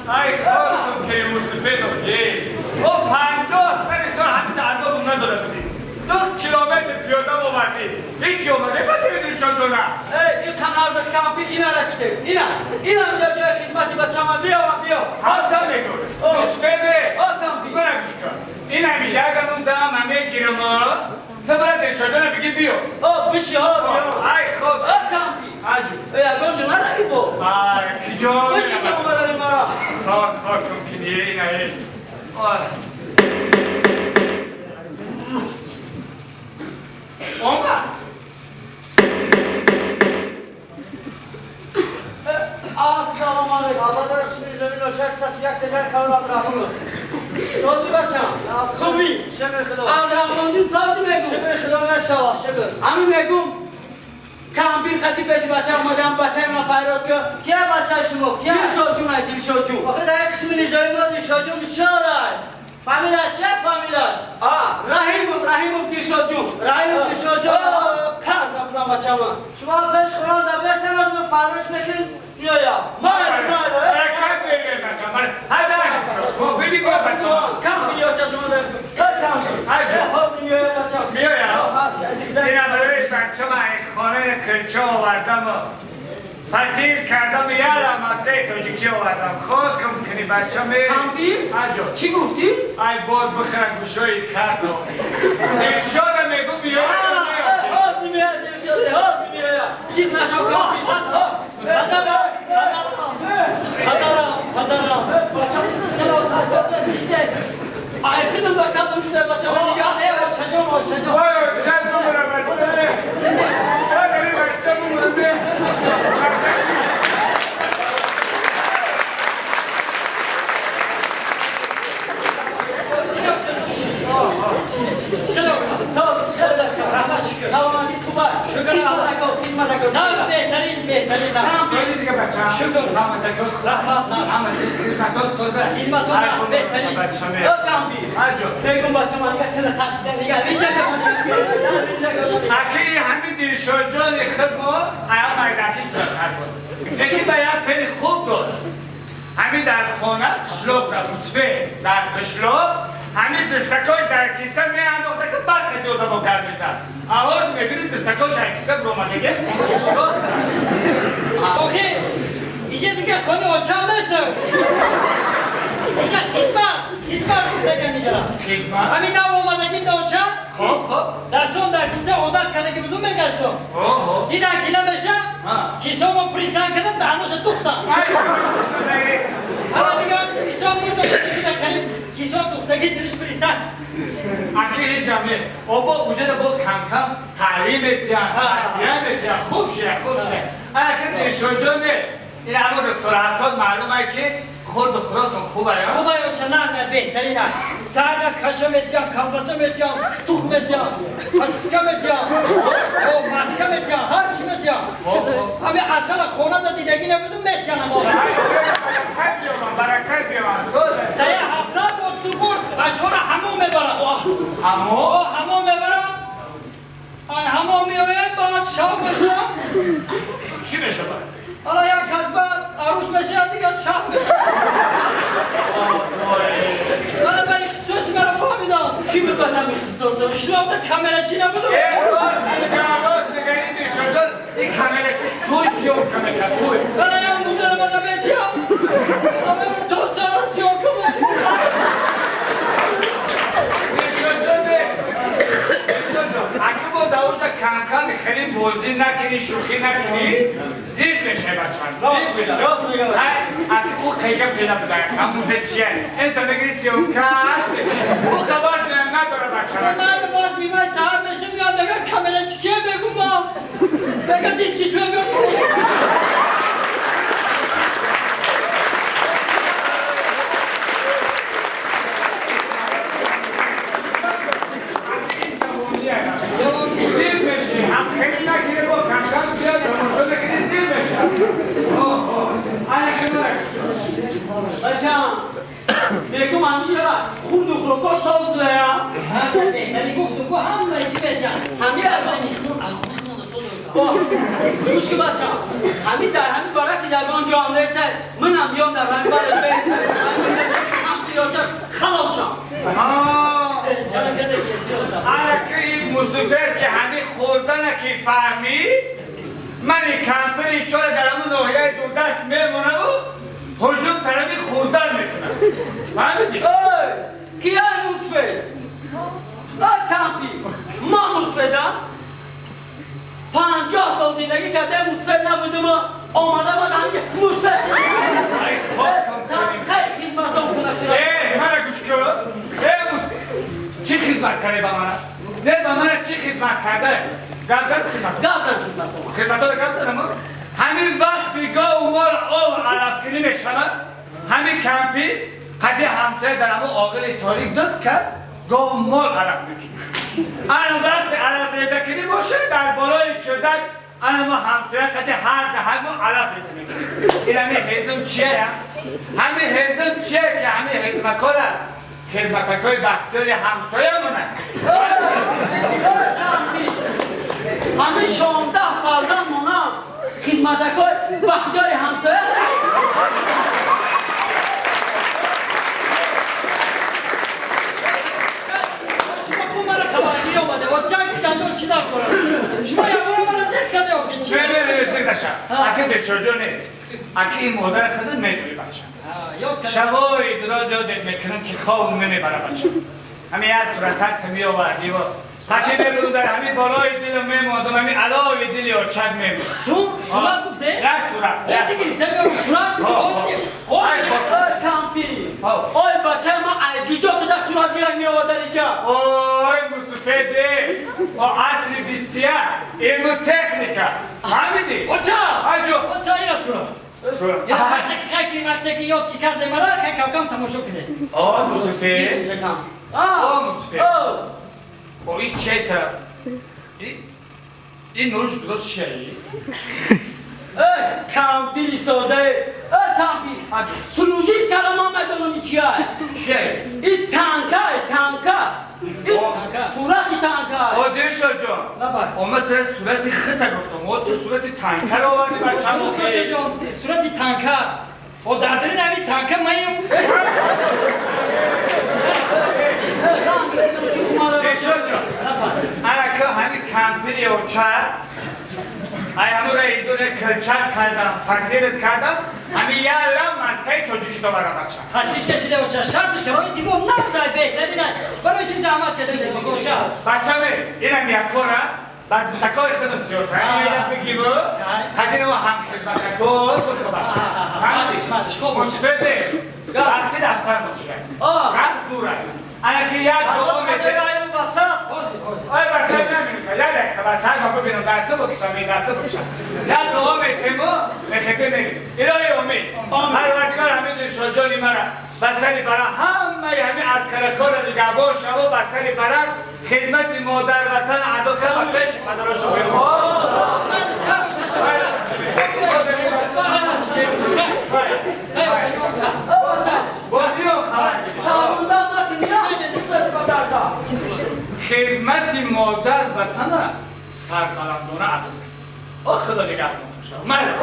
Ай хостум ки мусифе дохе. О 50 сари сол ҳамин азоб надорад будӣ. 2 километр пиёда овардӣ. Ҳеҷ омаде ба телевизион ҷона. Эй, ин қаназр кампир ина расидем. Ина. Ина ҷо ҷои хизмати бачама биё биё. Ҳамта мегӯ. Мусифе. О кампир. Мана гӯш кун. Ин ҳамеша агар он дам мегирам, ту бара дилшоҷона бигӣ биё. О биши ҳо. Ай ход. О кампир. Аҷу. Эй, ягон ҷо нарави бо. Ай киҷо? Биши ки омадари мара. Хок хокум ки не ина эй. Омад. Ассалому алайкум. Абадар қисми замин ошак сас як сефер кавр Абдурахмонов. Сози бачам. Хуби. Шукр худо. Абдурахмонҷон сози мегум. Шукр худо нашава, шукр. Ҳамин мегум. Кампир хати пеши бача омадам, бачаи ман фарёд кард. Кия бача шумо? Кия? Дилшодҷон ай, Дилшодҷон. Охир дар як қисми низоми мо Дилшодҷон бисёр ай. Фамилия чия фамилияш? А, Раҳимов, Раҳимов Дилшодҷон. Раҳимов Дилшодҷон. Кар табзан бачама. Шумо пеш хурон дар бесен оз мо фармош мекунем меоям. Майли, майли. Баракат бегир бача. Ҳадаш. Мо биди бо бача. Кампир ё чашма дар. Кампир. Аҷо. Ҳозир меояд бачам. Меояд? Азизам. Ина барои бача ман ин хонаи кирча овардам фатир кардам ярам маскаи тоҷикӣ овардам. Хокам кунӣ бача ме. Кампир? Аҷо. Чӣ гуфтӣ? Ай бод бихӯра гӯшои кард. Дилшода мегӯ биё. Ҳозир меояд Дилшод, ҳозир меояд. Ҷиқ нашав кампир. Падарам, падарам, падарам, падарам. Бачам, ай хидм закардам шуда бачам. Э, очаҷон, очаҷон. Вой оча бумра бача. Вой бача бумра бе. Беҳтарин, خیلی دیگه بچه شکر. رحمت همه خدمتات سازه خدمتات هست، بهترین. بچه او کامپیر. عجب. بگم بچه من دیگه تل خشته دیگه اینجا کشو اینجا کشو. اخی همین دلشاد جان خود ما ایام مردکش دارد بود. یکی باید خیلی خوب داشت. همین در خانه قشلاق را مصفه در قشلاق همین دستکاش در کیسه می انداخته که برق دیوده با کار میزد. آواز میبینیم دستکاش از کیسه برآمده که قشلاق. آخه اینجا دیگه خونه آچم نیست. اینجا خدمت خدمت گفتگم اینجا. خدمت؟ همین نو آمدگیم در آچم. خب خب. دستون در کیسه عادت کرده که بدون میگشتم. اوه. دیدن که نمیشه کیسه ما پریسان کردن دهنش دوختم. ای حالا دیگه همین کیسه مردم دیگه کردیم کیسه دوختگی ترش پریسان. اکی هیچ نمیه. آبا اونجا با کم کم تعلیم میدن، تربیه میدن. خوب شه، خوب شه. اگه دلشاد جانه این همون سرعتات معلومه که خود خودتون خوبه یا؟ خوبه یا چه نظر بهترین است. سر در کشه میتیم، کلبسه میتیم، تخم میتیم، پسکه میتیم، مسکه میتیم، هر چی میتیم. همه اصل خونه دا دیدگی نبودم میتیم اما. برکت بیاورم، برکت بیاورم. در یه هفته با تو برد بچه ها را حموم میبرم. حموم؟ حموم میبرم. حموم میآید بعد شب میشه. چی میشه بعد؟ حالا یک کس بعد عروس میشه دیگه شب میشه. حالا به اختصاص مرا فهمیدم. چی بود بسم اختصاص؟ قشلاق در کاملا چی نبود؟ راست میگه، راست میگه. این دلشاد جان، این کاملا چی؟ توی سیاه کنه که توی. حالا یک موزه رو بده بیتیم. اما تا سر سیاه کنه. دلشاد جان، دلشاد جان، اگه با داوجا کم کم خیلی بازی نکنی، شوخی نکنی، زیر میشه بچه. زیر میشه. راست میگه. اگه او خیلی پیدا بوده، هم موزه چیه؟ این تا بگیری سیاه کش بگیری. او خبر نداره بچه. من باز بیمه سهر میشه میاد بگه کاملا چی کیه بگو ما. بگه دیسکی توی بیاد بروش. زیر میشه. هم خیلی نگیره با کم کم بیاد تماشا بگیری زیر میشه. آه، آه. آره، کنارش. بچه‌م، میگم همین یارا خورد و خوراکا ساز بوده یا؟ نه، بهتری گفتم، گفت همه چی بهتر. همین اول آه، گوش که بچه‌م، همین در همین باره که در آن جا هم نیست، منم بیام در همین باره نیست. ки фаҳмид, ман кампири чора дар ҳамун ноҳияи дурдаст мемонаму ҳуҷум тарафи хурдан мекунам. Фаҳмидӣ? Эй, кияй мусфед? Ай кампир, ман мусфедам? 50 сол зиндагӣ карда мусфед набудам, омада ман ҳамки мусфед шудам. Садқаи хизматом хона кунам. Э, мана гӯш кун. Э, чӣ хизмат кардӣ ба мана? Не, ба мана чӣ хизмат карда? Гап зан хизмат. Гап зан хизматом. Хизматро гап занам? Ҳамин вақт бигоҳ мол ов алафкунӣ мешавад, ҳамин кампир қади ҳамсоя дар ҳамон оғили торик дид кард, гов мол алаф мекунад. Ана вақти алаф резакунӣ боша, дар болои чӯдак ана мо ҳамсоя қади ҳар даҳамо алаф реза мекунем. Ин ҳамин ҳезум чия? Ҳамин ҳезум чия ки ҳамин ҳезмакора хизматакҳои бахтиёри ҳамсоя монад? Ҳамин 16 фарзанд монам хизматакҳои бахтиёри ҳамсоя. Шумо ку мара хабаргирӣ омаде, ва ҷанг ҷанҷол чӣ дар корам? Шумо ягона мара зиқ карде охи чӣ? Не, не, не, зиқ наша. Аки бечоҷо не. Аки ин модари худат медонӣ бача. Шабои дуроз ёдет мекунам ки хоб намебара бача. Ҳамин як суратак меовардӣ ва таки мебурум дар ҳамин болои дилам мемондам, ҳамин алои дили очак мемонд. Сурат гуфте? Як сурат. Касе гирифта меорам сурат? Ой, кампир. Ой, бачаи ман айгиҷо туда сурат гирак меовард дар иҷа. Ой, мусуфеде. О асри 21 илму техника. Фаҳмидӣ? Оча! Аҷо. Оча, ина сурат. Сурат. Вақте вақте ки ёд ки карде мара, хай кам-кам тамошо кунед. О, мусуфед. О, мусуфед. О, ин чета? Ин нуруш дурост чия? Эй, кампири содае. Эй, кампир. Служит кардам, ман медонам ин чия. Чия? Ин танка, танка. Ин сурати танка. О, дишо ҷон. Ома те сурати хита гуфтам. О, ту сурати танка ро оварди бача. Дуруст, оча ҷон, сурати танка. О, дар дарин ҳамин танка маем. Дишо ҷон. Анака ҳамин кампири оча. Ай ҳамура идуне килчак кардам, факират кардам, ҳамин ялам маскаи тоҷикӣ то бара бача. Ташвиш кашида оча, шарту шароити мо нағзай беҳтарин аст. Барои чӣ заҳмат кашида оча? Бачаме, инам якора, баъд такои худам тиёр. Ҳамин бигиву, қадин мо ҳам хизматакор буд бача. Мусфеде, вақти рафтан бошад. Рафт дур аст. Ана ки як ҷо Ай бача намекунад, як дақиқа бача ма бибинам, дар ту бикшам, дар ту бикшам. Як дуо метему, мехепе мегӣ. Илоҳи умед, Парвардигор ҳамин дилшоҷони мара ба сари бара ҳамаи ҳамин аскаракора нигаҳбон шаво, ба сари бара хидмати модар ватан адо кард ва пеши падарошо хидмати модар ватана сарбаландона адо. О, Худо нигаҳбон шаво. Майла.